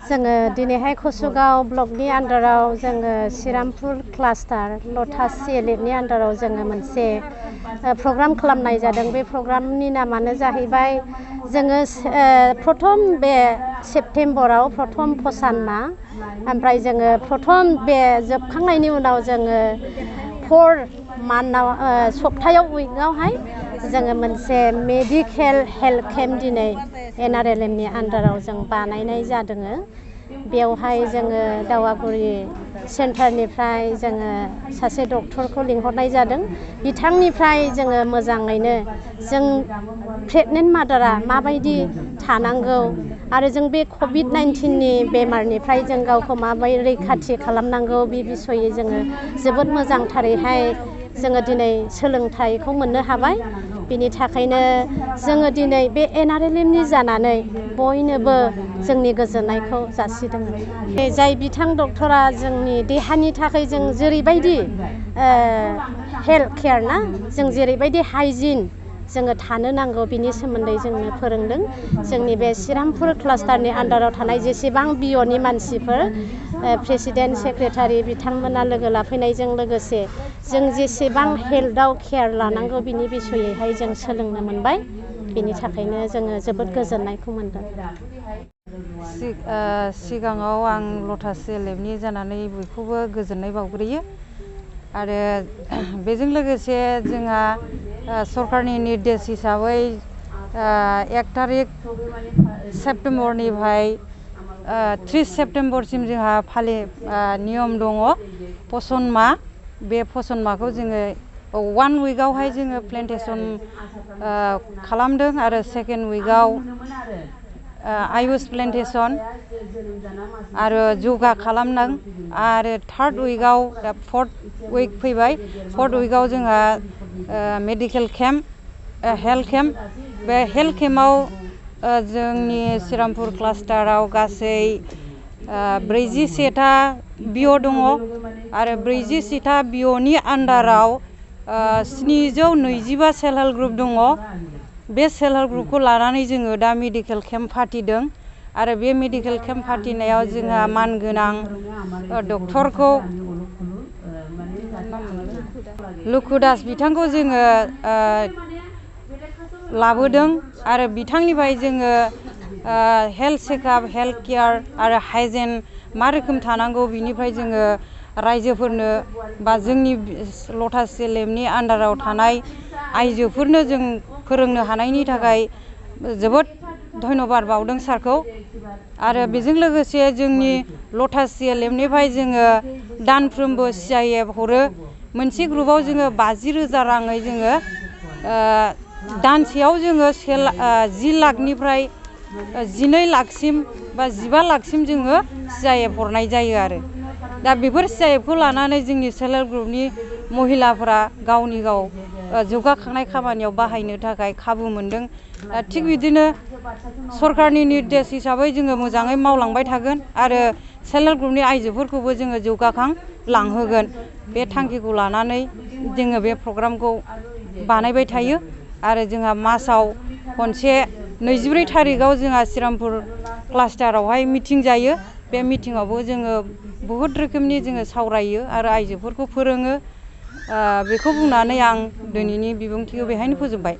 जोङो दिनैहाय कसुगाव ब्लकनि आन्डाराव जोङो श्रीरामपुर क्लास्टार लटास CLFनि आन्डाराव जोङो मोनसे प्रग्राम खालामनाय जादों। बे प्रग्रामनि नामानो जाहैबाय जोङो प्रथम बे सेप्तेम्बराव प्रथम फसानमा, ओमफ्राय जोङो प्रथम बे जोबखांनायनि उनाव जोङो 4 मान्थआव सप्तायाव उइकआवहाय जोङो मोनसे मेडिकेल हेल्थ केम्प दिनै NRLMनि आन्डाराव जों बानायनाय जादों। बेवहाय जोङो दावागुरि सेन्टारनिफ्राय जोङो सासे डक्टरखौ लिंहरनाय जादों। बिथांनिफ्राय जोङो मोजाङैनो जों प्रेगनेन्ट मादारा माबायदि थानांगौ आरो जों बे COVID-19नि बेमारनिफ्राय जों गावखौ माबायदि रैखाथि खालामनांगौ बे बिसयै जोङो जोबोद मोजांथारैहाय जोङो दिनै सोलोंथाइखौ मोननो हाबाय। बिनि थाखायनो जोङो दिनै बे NRLMनि जानानै बयनोबो जोंनि गोजोननायखौ जासिदों। जाय बिथां डक्टरा जोंनि देहानि थाखाय जों जेरैबायदि हेल्थ केयार ना, जों जेरैबायदि हाइजिन जोङो थानो नांगौ बिनि सोमोन्दै जोंनो फोरोंदों। जोंनि बे श्रीरामपुर क्लास्टारनि आन्डाराव थानाय जेसेबां BOनि मानसिफोर, प्रेसिडेन्ट सेक्रेटारि बिथांमोना लोगो लाफैनायजों लोगोसे जों जेसेबां हेल्थआव केयार लानांगौ बिनि बिसयैहाय जों सोलोंनो मोनबाय। बिनि थाखायनो जोङो जोबोद गोजोननायखौ मोनदों। सिगाङाव आं लटास CLFनि जानानै बयखौबो गोजोननाय बावग्रोयो आरो बेजों लोगोसे जोंहा सरकारनि निर्देश हिसाबै 1 थारिख सेप्तेम्बरनिफ्राय 30 सेप्तेम्बरसिम जोंहा नियम दङ फसनमा। बे फसनमाखौ जोङो 1 उइकआवहाय जोङो प्लेन्टेसन खालामदों आरो सेकेन्ड उइकआव आयुष प्लेन्टेसन आरो यगा खालामदों आरो थार्ड उइकआव दा 4th उइक फैबाय। 4th उइकआव जोंहा मेडिकेल केम्प हेल्थ केम्प। बे हेल्थ केम्पआव जोंनि श्रीरामपुर क्लास्टाराव गासै 41था BO दङ आरो 41था BOनि आन्डाराव 725 सेल्फ हेल्प ग्रुप दङ। बे सेल्फ हेल्प ग्रुपखौ लानानै जोङो दा मेडिकेल केम्प फाथिदों आरो बे मेडिकेल केम्प फाथिनायाव जोंहा मानगोनां डक्टरखौ लुखु दास बिथांखौ जोङो लाबोदों आरो बिथांनिफ्राय जोङो हेल्थ चेकआप, हेल्थ केयार आरो हाइजेन मा रोखोम थानांगौ बिनिफ्राय जोङो रायजोफोरनो बा जोंनि लटास CLFनि आन्डाराव थानाय आइजोफोरनो जों फोरोंनो हानायनि थाखाय जोबोद धन्यबाद बावदों सारखौ। आरो बेजों लोगोसे जोंनि लटास CLFनिफ्राय जोङो दानफ्रोमबो CIF हरो। मोनसे ग्रुपआव जोङो 50,000 राङै जोङो दानसेयाव जोङो 10 लाखनिफ्राय 12 लाखसिम बा 15 लाखसिम जोङो CIF हरनाय जायो आरो दा बेफोर CIFखौ लानानै जोंनि सेल्फ हेल्प ग्रुपनि महिलाफोरा गावनि गाव जौगाखांनाय खामानियाव बाहायनो थाखाय खाबु मोनदों। थिग बिदिनो सरकारनि निर्देश हिसाबै जोङो मोजाङै मावलांबाय थागोन आरो सेल्फ हेल्प ग्रुपनि आइजोफोरखौबो जोङो जौगाखां लांहोगोन। बे थांखिखौ लानानै जोङो बे प्रग्रामखौ बानायबाय थायो आरो जोंहा मासाव खनसे 24 थारिखआव जोंहा श्रीरामपुर क्लास्टारावहाय मिटिं जायो। बे मिटिङावबो जोङो बहुद रोखोमनि जोङो सावरायो आरो आइजोफोरखौ फोरोङो। बेखौ बुंनानै आं दिनैनि बिबुंथिखौ बेहायनो फोजोबबाय।